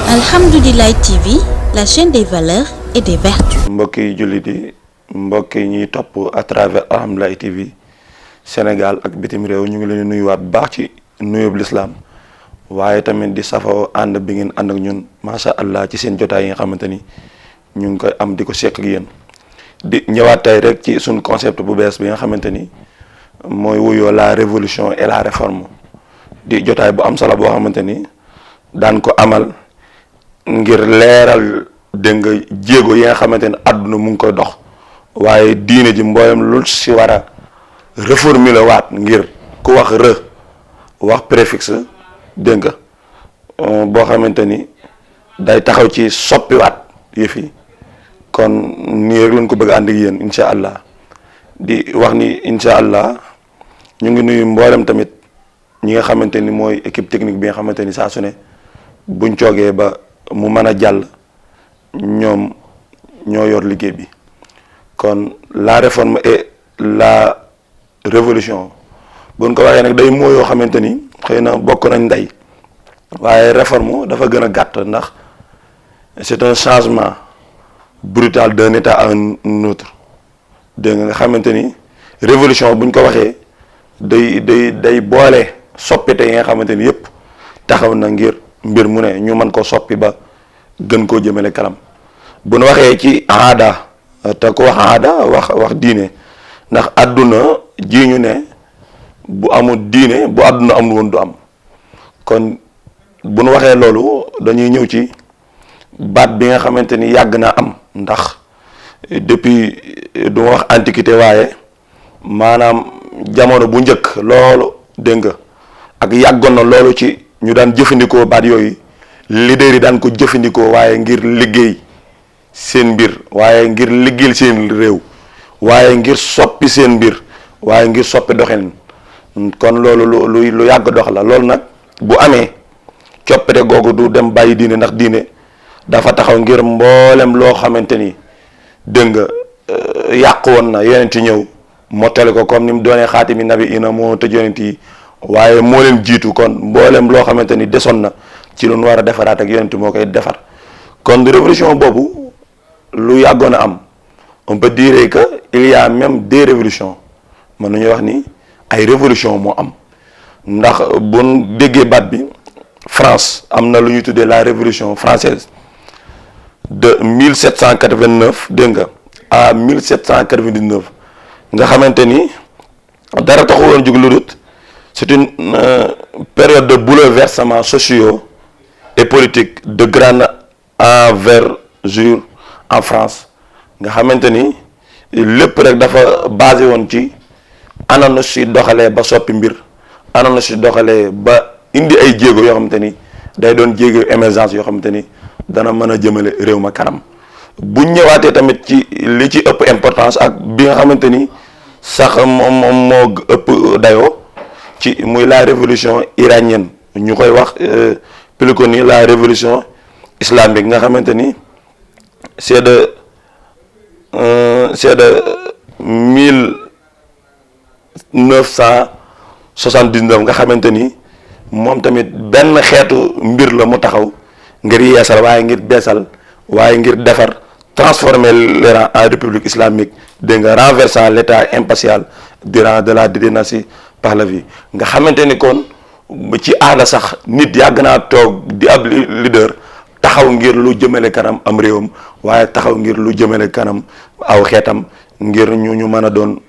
Alhamdoulilah TV, la chaîne des valeurs et des vertus. mbokki jullit yi mbokki ñiy topp à travers Alhamdoulilah TV Sénégal ak bitim réew ñu ngi leen di nuyuwaat bu baax ci nuyub lislaam waaye tamit di safoo ànd bi ngeen ànd ak ñun macha allah ci seen jotaay yi nga xamante ni ñu ngi koy am di ko seq ak yéen di ñëwaat tey rek ci suñ concept bu bees bi nga xamante ni mooy wuyoo la révolution et la réforme di jotaay bu am solo boo xamante ni daan ko amal ngir leeral dégg nga jéego yi nga xamante ne àdduna mu ngi koy dox waaye diine ji mboolem lu si war a reformuler waat ngir ku wax wax préfixe dégg nga boo xamante ni day taxaw ci soppiwaat yëf yi kon nii rek lañ ko bëgg a ànd ak yéen incha allah di wax ni incha allah ñu ngi nuyu mboolem tamit ñi nga xamante ni mooy équipe technique bi nga xamante ni saa su ne buñ coogee ba mu mën a jàll ñoom ñoo yor liggéey bi kon la réforme et la révolution buñ ko waxee nag day moo yoo xamante ni xëy na bokk nañ ndey waaye réforme dafa gën a gàtt ndax c'est un changement brutal d'un état à un autre dégg nga xamante ni révolution buñ ko waxee day boole soppite yi nga xamante ni yépp taxaw na ngir mbir mu ne ñu mën ko soppi ba gën koo jëmale kanam bu nu waxee ci aada te ku wax aada wax diine ndax àdduna ji ñu ne bu amul diine bu àdduna amul woon du am kon bu nu waxee loolu dañuy ñëw ci baat bi nga xamante ni yàgg naa am ndax depuis du ma wax antiquité waaye maanaam jamono bu njëkk loolu dégg nga ak yàggoon na loolu ci ñu daan jëfandikoo baat yooyu leader yi daan ko jëfandikoo waaye ngir liggéey seen mbir waaye ngir liggéeyal seen réew waaye ngir soppi seen mbir waaye ngir soppi doxin kon loolu lu yàgg dox la loolu nag bu amee coppite googu du dem bàyyi diine ndax diine dafa taxaw ngir mboolem loo xamante ni dégg nga yàq woon na yonent yi ñëw mottali ko comme ni mu doonee xaatimi nabi ina moo tëj yonent yi waaye moo leen jiitu kon mboolem loo xamante ni desoon na ci lu nu war a defaraat ak yonent moo koy defar kon révolution boobu lu yàggoon a am on peut dire que il y a même des révolutions mën nañu wax ni ay révolution moo am ndax bu déggee baat bi France am na lu ñuy tuddee la révolution française de 1789 dégg nga à 1799 nga xamante ni dara taxu woon jug lu dut c'est une période de bouleversements sociaux et politique de grande envergure en France nga xamante ni lépp rek dafa basé woon ci anoon na si doxalee ba soppi mbir anoon na si doxalee ba indi ay jéego yoo xamante ni day doon jéego émergence yoo xamante ni dana mën a jëmale réew ma kanam bu ñëwaatee tamit ci li ci ëpp importance ak bi nga xamante ni sax moom moo ëpp dayoo ci muy la révolution iranienne ñu koy wax plus connu la révolution islamique nga xamante ni c'est de 1979 nga xamante ni moom tamit benn xeetu mbir la mu taxaw ngir yeesal waaye ngir beesal waaye ngir defar transformer l'Iran en république islamique dégg nga renversant l'état impartial durant de la dynastie Pahlavi nga xamante ni kon ci aada sax nit yàgg naa toog di ab leader taxaw ngir lu jëmale kanam am réewam waaye taxaw ngir lu jëmale kanam aw xeetam ngir ñu mën a doon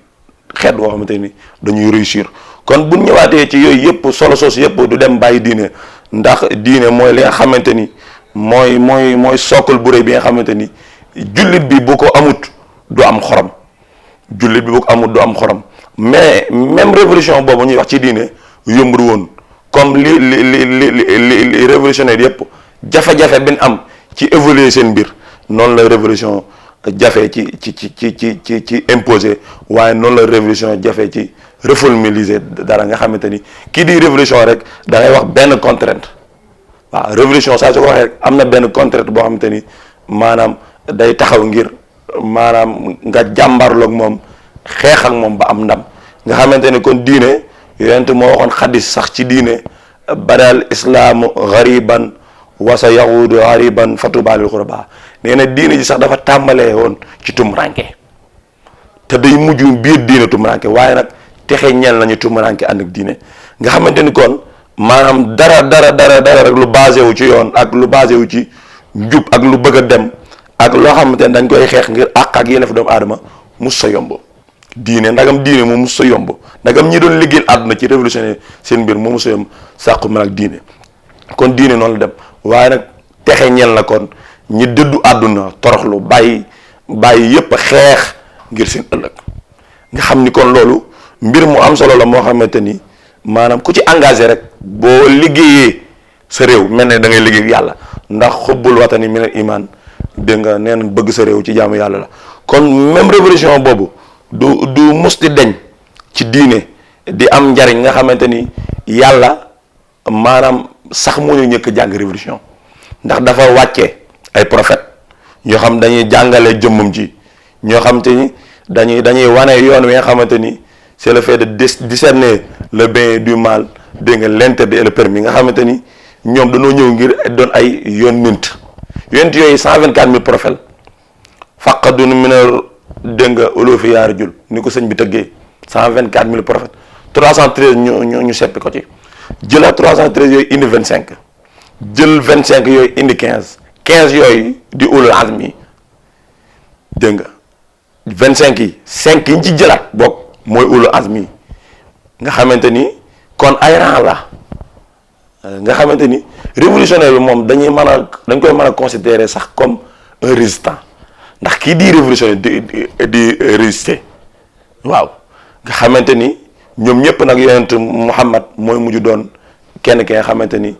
xeet boo xamante ni dañuy réussir kon bu ñëwaatee ci yooyu yëpp solo sos yëpp du dem bàyyi diine ndax diine mooy li nga xamante ni mooy sookal bu rëy bi nga xamante ni jullit bi bu ko amut du am xorom jullit bi bu ko amut du am xorom mais même révolution boobu ñuy wax ci diine yombul woon comme li révolutionnaire yëpp jafe-jafe bi ñu am ci évoluer seen mbir noonu la révolution jafe ci imposer waaye noonu la révolution jafe ci reformuliser dara nga xamante ni kii di révolution rek da ngay wax benn contrainte waaw révolution saa su ko waxee rek am na benn contrainte boo xamante ni maanaam day taxaw ngir maanaam nga jàmbarloog moom xeex ak moom ba am ndam nga xamante ni kon diine yonent moo waxoon xadis sax ci diine badal islaamu gariban wa sa yahuudu hariban fatuba lil ghuraba nee na diine ji sax dafa tàmbalee woon ci tumuranke te day mujj biir diine tumuranke waaye nag texe ñel nañu tumuranke ànd ak diine nga xamante ni kon maanaam dara rek lu basé wu ci yoon ak lu basé wu ci njub ak lu bëgg a dem ak loo xamante ne dañ koy xeex ngir àq ak yelleef doomu aadama mus sa yomb diine ndagam diine moom mus sa yomb ndagam ñi doon liggéeyal àdduna ci révolutionnaire seen mbir moom mus sa yomb sàqu mel ak diine kon diine noonu la dem waaye nag texe ñel na kon ñi dëddu àdduna toroxlu bàyyi yépp xeex ngir seen ëllëg nga xam ni kon loolu mbir mu am solo la moo xamante ni maanaam ku ci engagé rek boo liggéeyee sa réew mel ne da ngay liggéey yàlla ndax xubbul watani minal iman dégg nga nee na bëgg sa réew ci jaamu yàlla la kon même révolution boobu du mus di deñ ci diine di am njariñ nga xamante ni yàlla maanaam sax moo ñu ñëkk jàng révolution ndax dafa wàcce ay prophète ñoo xam dañuy jàngale jëmmam ji ñoo xam te ni dañuy wane yoon wi nga xamante ni c'est le fait de discerner le bien du mal dégg nga l'interdit et le permis nga xamante ni ñoom dañoo ñëw ngir doon ay yonent yooyu 124 000 prophètes faqadun minal dégg nga ulufi yaa rajul ni ko sëñ bi tëggee 124 000 prophètes 313 ñu seppi ko ci jëlaat 313 yooyu indi 25 jël 25 yooyu indi 15 yooyu di ulul azmi dégg nga 25 yi 5 yi ñu ci jëlaat bokk mooy ulul azmi nga xamante ni kon ay rang la nga xamante ni révolutionnaire bi moom dañ koy mën a considérer sax comme un résistant ndax kii di révolutionnaire di résister waaw nga xamante ni ñoom ñëpp nag yonent Muhammad mooy mujj doon kenn ki nga xamante ni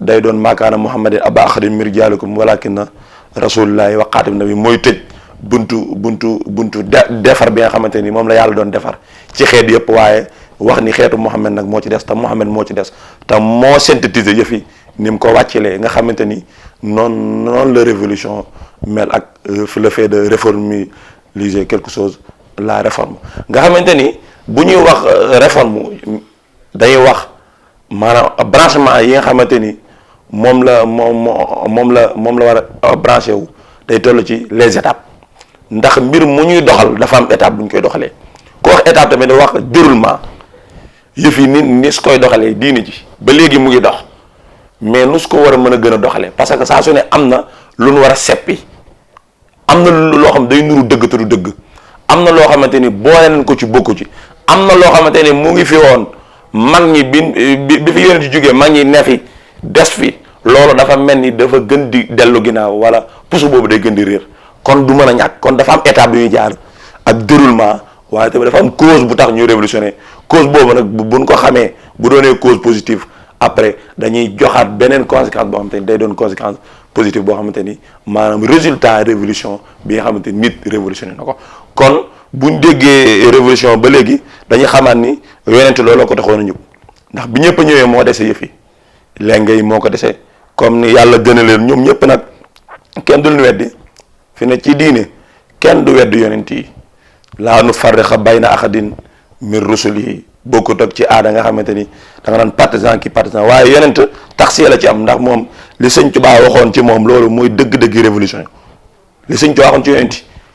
day doon maakaana Muhammadin aba axadin min rijaalikum walakinna rasulillahi wa xaatim nabi mooy tëj buntu defar bi nga xamante ni moom la yàlla doon defar ci xeet yëpp waaye wax ni xeetu Muhammad nag moo ci des te Muhammad moo ci des te moo synthétiser yëf yi ni mu ko wàccelee nga xamante ni noonu la révolution mel ak le fait de réformiser quelque chose la réforme nga xamante ni bu ñuy wax réforme dañuy wax maanaam branchement yi nga xamante ni moom la war a branché wu day toll ci les étapes ndax mbir mu ñuy doxal dafa am étape bu ñu koy doxalee ku wax étape tamit da wax déroulement yëf yi ni su koy doxalee diini ji ba léegi mu ngi dox mais nu su ko war a mën a gën a doxalee parce que saa su ne am na lu nu war a seppi am na loo xam day nuru dëgg te du dëgg am na loo xamante ni boole nañ ko ci bokku ci am na loo xamante ni mu ngi fi woon mag ñi bi fi yonent ci jógee mag ñi ne fi des fi loolu dafa mel ni dafa gën di dellu ginnaaw wala pusu boobu day gën di réer kon du mën a ñàkk kon dafa am étape yu ñuy jaar ak déroulement waaye tamit dafa am cause bu tax ñuy révolutionner cause boobu nag buñ ko xamee bu doonee cause positive après dañuy joxaat beneen conséquence boo xamante ni day doon conséquence positive boo xamante ni maanaam résultat révolution bi nga xamante ni nit révolutionné na ko kon buñ déggee révolution ba léegi dañuy xamaat ni yonent looloo ko taxoon a ñëw ndax bi ñëpp a ñëwee moo dese yëf yi léegi moo ko dese comme ni yàlla gën a leen ñoom ñëpp nag kenn du leen weddi fi ne ci diine kenn du weddi yonent yi laa nu farriqa bayna ahadin min rusulihi bokkut ak ci aada nga xamante ni da nga naan partisan waaye yonent taxi la ci am ndax moom li sëñ Tuubaa waxoon ci moom loolu mooy dëgg-dëgg révolution li sëñ Tuubaa waxoon ci yonent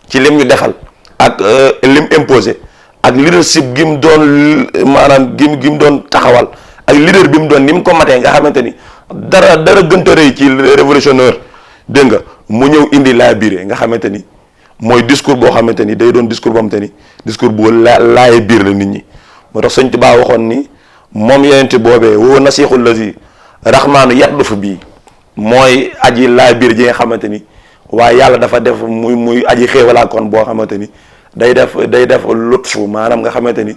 ci lim ñu defal ak lim imposé ak leadership gi mu doon maanaam gi mu doon taxawal ak leader bi mu doon ni mu ko matee nga xamante ni dara gënta rëy ci révolutionnaire dégg nga mu ñëw indi laa biire nga xamante ni mooy discours boo xamante ni day doon discours boo xamante ni discours bu laaye biir la nit ñi moo tax sëñ Tuubaa waxoon ni moom yonent boobee woo nasixul lazi raxmaanu yatlufu bii mooy aji laa biir ji nga xamante ni waaye yàlla dafa def muy aji xéewalaa kon boo xamante ni day def lutfu maanaam nga xamante ni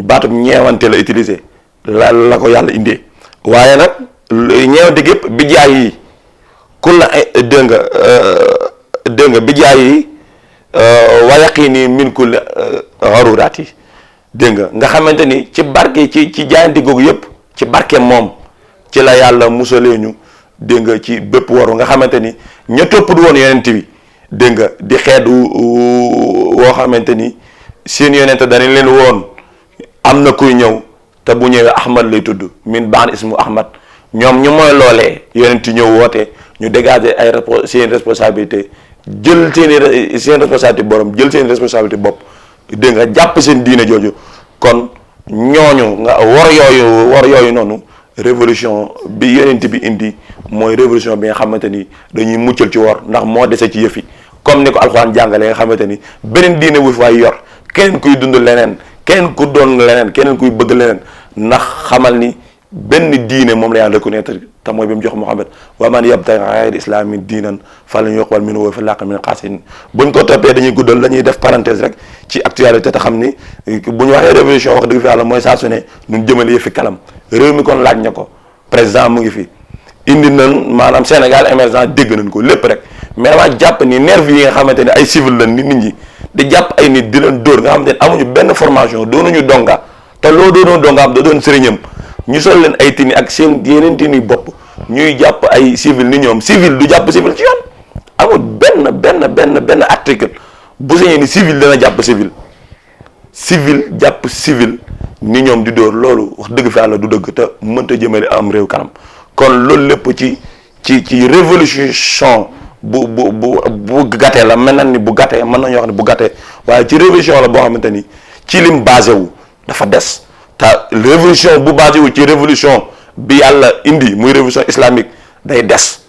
baatub ñeewante la utiliser la ko yàlla indee waaye nag ñeewante gépp bi jaay yi kul la dégg nga bi jaay yi wayaqini min kulli xaruraat yi dégg nga xamante ni ci barke ci jaayante googu yëpp ci barke moom ci la yàlla musalee ñu dégg nga ci bépp waru nga xamante ni ña topp du woon yonent bi dégg nga di xeet woo xamante ni seen yonent danañ leen woon am na kuy ñëw te bu ñëwee Ahmad lay tudd min baan ismu Ahmad ñoom ñu mooy loolee yonent ñëw woote ñu dégager ay seen responsabilité jël seen responsabilité borom jël seen responsabilité bopp dégg nga jàpp seen diine jooju kon ñooñu nga war yooyu noonu révolution bi yonent bi indi mooy révolution bi nga xamante ni dañuy muccal ci wor ndax moo dese ci yëf yi comme ni ko alxuraan jàngalee nga xamante ni beneen diine wu fay yor keneen kuy dund leneen keneen ku doon leneen keneen kuy bëgg leneen ndax xamal ni benn diine moom la yàlla reconnaître te mooy bi mu jox Muhammad wa man yabtaghi ghayra islami diinan falan yuqbal minhu wa fil aaxirati minal xaasiriin buñ ko toppee dañuy guddal dañuy def parenthèse rek ci actualité te xam ni bu ñu waxee révolution wax dëgg fi yàlla mooy saa su ne ñun jëmale yëf fi kalam réew mi kon laaj na ko président mu ngi fi indi nañ maanaam Sénégal émergent dégg nañ ko lépp rek mais dama jàpp ni nervi yi nga xamante ne ay civil lañ nit ñi di jàpp ay nit di leen dóor nga xamante ne amuñu benn formation doonuñu donga te loo doonoon dongaam da doon sëriñam ñu sol leen ay tini ak seen yeneen tini bopp ñuy jàpp ay civil ni ñoom civil du jàpp civil ci yoon amul benn article bu sañee ni civil dana jàpp civil jàpp civil ni ñoom di dóor loolu wax dëgg fa yàlla du dëgg te mënta jëmale am réew kanam kon loolu lépp ci révolution bu gàttee la mel na ni bu gàttee mën nañoo wax ne bu gàttee waaye ci révolution la boo xamante ni ci lim basé wu dafa des te révolution bu basé wu ci révolution bi yàlla indi muy révolution islamique day des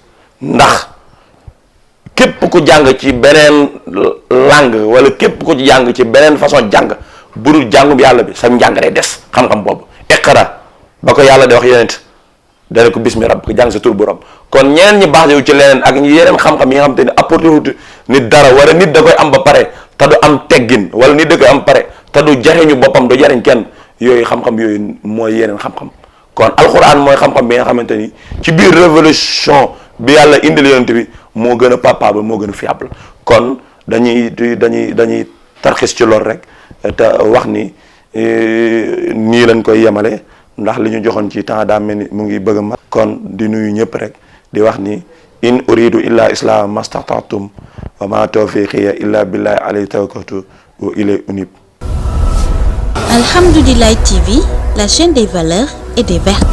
ndax képp ku jàng ci beneen langue wala képp ku jàng ci beneen façon jàng bu dul jàngum yàlla bi sa njàng day des xam-xam boobu iqra ba ko yàlla di wax yeneen dana ko bismi rabb ko jàng sa tur borom kon ñeneen ñi basé wu ci leneen ak yeneen xam-xam yi nga xam te ne apporté wut nit dara wala nit da koy am ba pare te du am teggin wala nit da koy am pare te du jariñu boppam du jariñ kenn yooyu xam-xam yooyu mooy yeneen xam-xam kon alxuraan mooy xam-xam bi nga xamante ni ci biir révolution bi yàlla indil yonent bi moo gën a palpable moo gën a fiable kon dañuy tarxis ci lool rek te wax ni nii lañ koy yemale ndax li ñu joxoon ci temps daa mel ni mu ngi bëgg a mat kon di nuyu ñëpp rek di wax ni in uridu illa islam mastata'tum wa ma tawfiqiya illa billahi alayhi tawakkaltu wa ilayhi unib. Alhamdoulilah TV, la chaîne des valeurs et des vertus.